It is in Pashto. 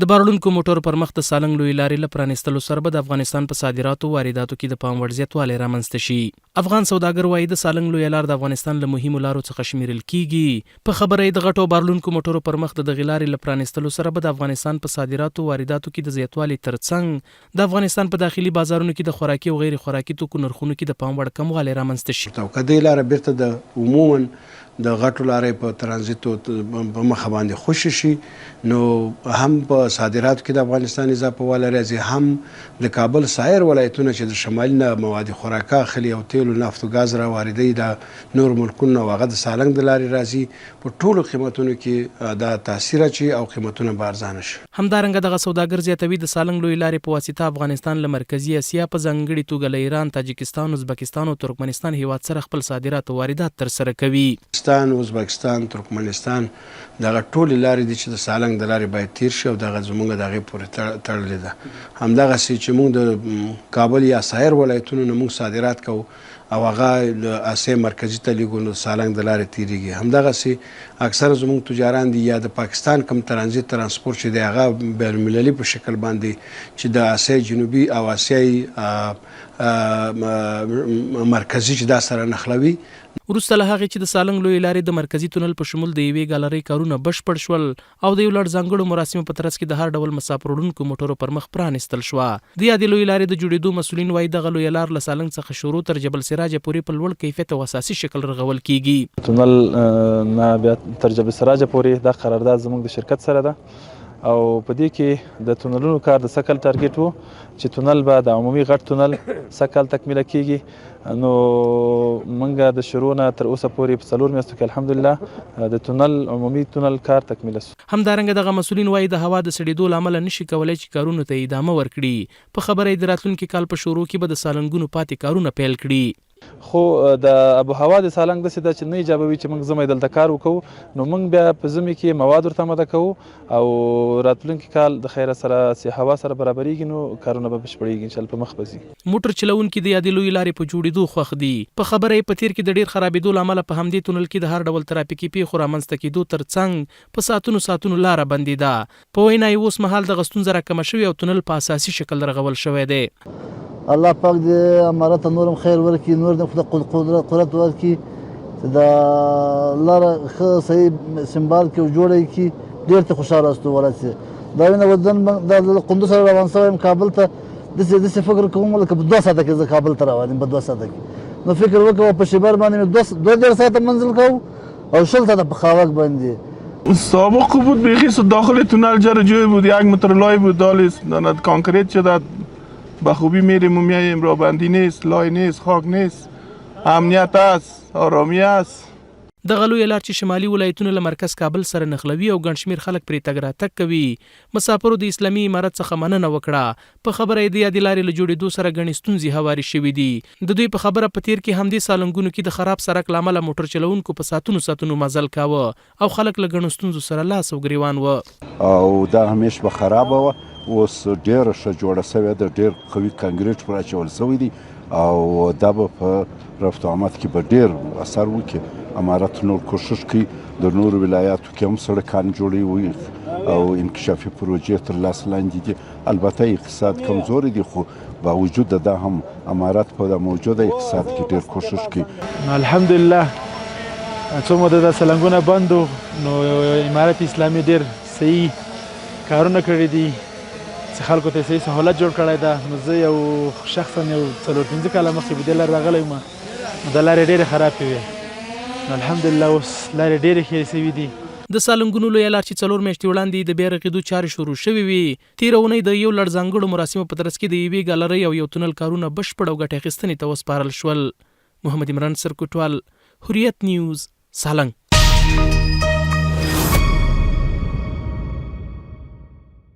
د باروړونکو موټرو پر مخ د سالنګ لویې لارې له پرانیستلو سره به د افغانستان په صادراتو وارداتو کې د پام وړ زیاتوالی رامنځته شي. افغان سوداګر وايي، د سالنګ لویه لار د افغانستان له مهمو لارو څخه شمېرل کېږي. په خبره یې، د غټو او باروړونکو موټرو پر مخ د دغې لارې له پرانیستلو سره به د افغانستان په صادراتو وارداتو کې د زیاتوالي ترڅنګ د افغانستان په داخلي بازارونو کې د خوراکي او غیر خوراکي توکو نرخونو کې د پام وړ کموالی رامنځته شي. او که دې لاره بیرته د عموماً د غټو لارۍ په ترانزیتو په مخه باندې خوشې شي نو هم په صادراتو کې د افغانستان اضافه والی راځي، هم د کابل سایر ولایتونه چې د شمالي نه مواد خوراکه اخلي او تیلو نفتو ګاز را واردوي د نورو ملکونو نه او هغه د سالنګ د لارې راځي، په ټولو قیمتونو کې دا تاثیر اچوي او قیمتونه به ارزانه شي. همدارنګه دغه سوداګر زیاتوي، د سالنګ لویې لارې په واسطه افغانستان له مرکزي اسیا په ځانګړي توګه له ایران، تاجکستان، ازبکستان او ترکمنستان هېواد سره خپل صادرات او واردات ترسره کوي. ستان، ازبکستان، ترکمنستان دغه ټولې لارې دي چې د سالنګ د لارې باید تیر شي او دغه زمونږ د هغې پورې تړلې ده. همدغسې چې مونږ د کابل یا سایر ولایتونو نه مونږ صادرات کوو او هغه د اسیا مرکزي ته لیږو نو د سالنګ د لارې تیریږي. همدغسې اکثره زموږ تجاران دي یا د پاکستان کوم ترانزیت ترانسپورت چې دی هغه بین المللي په شکل باندې چې د اسیا جنوبي او اسیای مرکزي چې دا سره نښلوي. وروسته له هغې چې د سالنګ لویې لارې د مرکزي تونل په شمول د یوې ګالرۍ کارونه بشپړ شول او د یو لړ ځانګړو مراسمو په ترڅ کې د هر ډول مسافر وړونکو موټرو پر مخ پرانیستل شوه. د یادې لویې لارې د جوړېدو مسؤلین وايي، دغه لویه لار له سالنګ څخه شروع تر جبل سراجه پورې په لوړ کیفیت او اساسي شکل رغول کېږي. تونل نه بیا تر جبل سراجه پورې دا قرارداد زموږ د شرکت سره ده او په دې کې د تونلونو کار د سږکال ټارګټ وو چې تونل به د عمومي غټ تونل سږکال تکمیله کېږي. نو مونږ د شروع نه تر اوسه پورې په څلور میاشتو کې الحمدلله د تونل عمومي تونل کار تکمیله سو. همدارنګه دغه مسؤلین وايي، د هوا د سړېدو له امله نه شي کولای چې کارونو ته یې ادامه ورکړي، په خبره یې د راتلونکي کال په شروع کې به د سالنګونو پاتې کارونه پیل کړي. خو د اب و هوا د سالنګ داسې ده چې نه ایجابوي چې مونږ زمی دلته کار وکړو، نو مونږ بیا په زمي کې مواد ورته اماده کوو او راتلونکي کال د خیره سره چې هوا سره برابریږي نو کارونه به بشپړیږي ان شاءالله په مخ به ځي. موټر چلوونکي د یادې لویې لارې په جوړېدو خوښ دي. په خبره یې په تېر کې د ډېر خرابېدو له امله په همدې تونل کې د هر ډول ترافیکي پېښو رامنځ ته کېدو تر څنګ په ساعتونو ساعتونو لاره بندېده. په وینا یې اوس مهال دغه ستونزه راکمه شوې او تونل په اساسي شکل رغول شوی دی. الله پاک دې امارت ته نور هم خیر ورکړي، نور دې خدای قدرت ورکړي چې دا لاره ښه صحیح سمبال کړي او جوړه یې کړي. ډېر ته خوشحاله یاستو ولا چې دا وینه ودن دا له قندوز سره روان شوی یم کابل ته، داسې داسې فکر کوم لکه په 2 ساعته کې زه کابل ته روان یم په 2 ساعته کې. نو فکر وکړه په شیبر باندې مې 32 ساعته منزل کوو او 20 ساعته په خاوک باندې. سابق خوب بود، بیخی داخل تونل جر جوی بود، 1 متر لای بود، دالی کانکریت شده، به خوبی میریم و میاییم، راه بندی نیست، لای نیست، خاک نیست، امنیت است، آرامی است. دغه لویه لار چې شمالي ولایتونه له مرکز کابل سره نښلوي او ګڼ شمېر خلک پرې تګ راتګ کوي، مسافرو د اسلامي امارت څخه مننه وکړه، په خبره یې د یادې لارې له جوړېدو سره ګڼې ستونزې هوارې شوې دي. د دوی په خبره په تېر کې همدې سالنګونو کې د خراب سرک له امله موټر چلوونکو په ساعتونو ساعتونو مزل کاوه او خلک له ګڼو ستونزو سره لاس او ګرېوان وه. او دا همیش به خرابه وه، اوس ډېره ښه جوړه شوې ده، ډېر قوي کانګریټ پر اچول شوی دی او دا به په رفت و آمد کې به ډېر اثر وکړي. امارت نور کوښښ کوي د نورو ولایاتو کې هم سړکان جوړوي او انکشافي پروژې تر لاس لاندې دي. البته اقتصاد کمزوری دی، خو باوجود دا هم امارت په موجوده اقتصاد کې ډېر کوښښ کوي. الحمدلله څو موده دا سلنګونه بند وو، نو امارت اسلامي ډېر صحیح کارونه کړي دي چې خلکو ته صحیح سهولت جوړ کړی ده. نو زه یو شخصا یو څلور پنځه کاله مخکې په دې لار راغلی وم، نو دا لارې ډېرې خرابې وې، نو الحمدلله اوس لارې ډېرې ښې شوې دي. د سالنګونو لویه لار چې 4 میاشتې وړاندې یې د بیا رغېدو چارې شروع شوې وې، تېره اونۍ د یو لړ ځانګړو مراسمو په ترڅ کې د یوې ګالرۍ او یو تونل کارونه بشپړ او ګټې اخیستنې ته وسپارل شول. محمد عمران سرکوټوال، حریت نیوز، سالنګ.